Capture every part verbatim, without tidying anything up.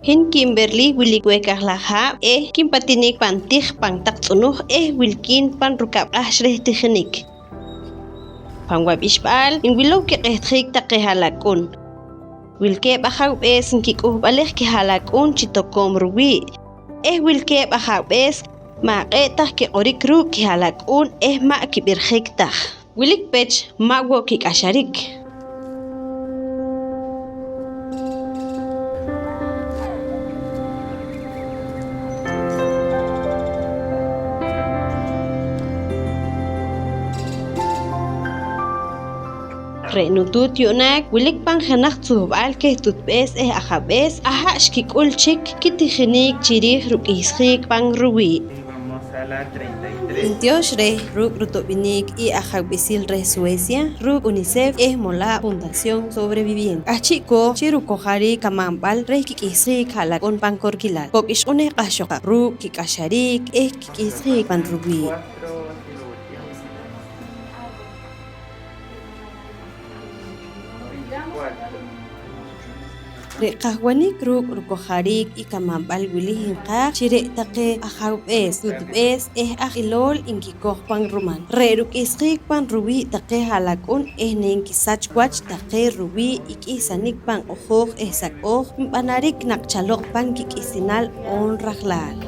Hin Kimberly, wilik weh kajlaj haab' eh kinpatinik pan tij pan taq tz'unuj eh wilkiin pan rukab' q'ahch reh tijinik. Pan wab'ixb'aal inwilow kiq'ehtjiik taqe ha'lak'un. Wilkeeb' ajaawb'ees nkik'uhb'alej kiha'lak'uun chi tokoom ruwii' eh wilkeeb' ajaawb'ees ma' q'e' ta kiq'orik ruuk' kiha'lak'uun eh ma' kib'irjik ta. Wilik pech ma' wo' kik'axarik. Re' nutuut yu'naak wilik pan jenaj tzuhb'aal keh tuutb'ees eh ajaawb'ees, aha' xkik'ul chik kitijinik chi riij ruk'ihsjiik pan ruwii'. Ntiox reh ruuk' rutob'inik i ajaawb'esil reh Suecia ruuk' UNICEF eh molaab' Fundación Sobreviviente. K'ahchi' kooj chi rukojariik kamanb'al reh kik'ihsjiik ha'lak'un pan korkilal. Kok' ixq'unej q'ahxoqaq ruuk' kik'axariik eh kik'ihsjiik pan ruwii'. Re' qajwanik ruuk' rukojariik i kamanb'al wili nqaaj chi re' taqe ajaawb'ees, tuutb'ees eh aj ilool nkikoj pan ruman. Re' ruk'ihsjiik pan ruwii' taqe ha'lak'un eh ne nkisach wach taqe ruwii' i k'ihsanik pan q'ojooj eh sak'ooj nb'anarik naq chaloq pan kik'isinaal oon rajlaal.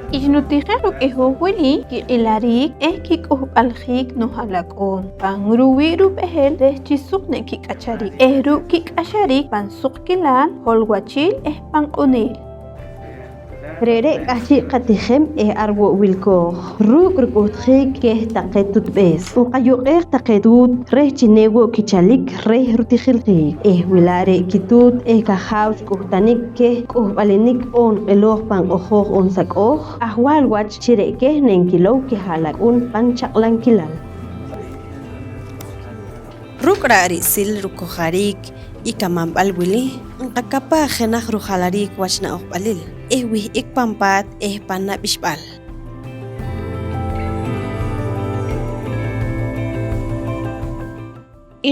Xnutijej ruk'ihuuj wili kiq'ilariik eh kik'uhb'aljiik nuha'lak'uun pan ruwii' rub'ehel reh chi suq nekik'acharik eh ruuk' kik'axarik pan suqkilaal, holwachiil eh pan q'unil. Re're' k'ahchi' qatijem eh ar wo' wilkooj ruuk' ruk'uhtjiik keh taqe tuutb'ees. Nqayuq'eej taqe tuut reh chi ne wo' kichalik reh rutijiljiik eh wi la' re' kituut eh kajaaw xk'uhtanik keh k'uhb'alinik oon q'ilooj pan q'ojooj oon sak'ooj, ajwaal wach chi re' keh ne nkilow kiha'lak'uun pan chaq'lamkilal. Ruuk' ra' ri'sil rukojariik i kamanb'al wili, nqakapaaj jenaj rujalariik wach na'ojb'alil eh wih'ik pan paat eh pan nab'ixb'al.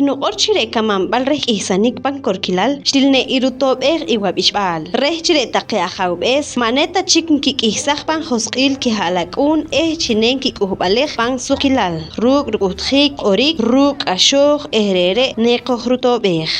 Nuq'or chi re' kamanb'al reh k'ihsanik pan korkilal xtil ne irutob'eej i wab'ixb'aal reh chi re' taqe ajaawb'ees ma' ne ta chik nkik'ihsaj pan josq'iil kiha'lak'uun eh chi ne nkik'uhb'alej pan suqkilaal ruuk' ruk'uhtjiik q'orik ruuk' k'axooj eh re're' ne qojrutob'eej.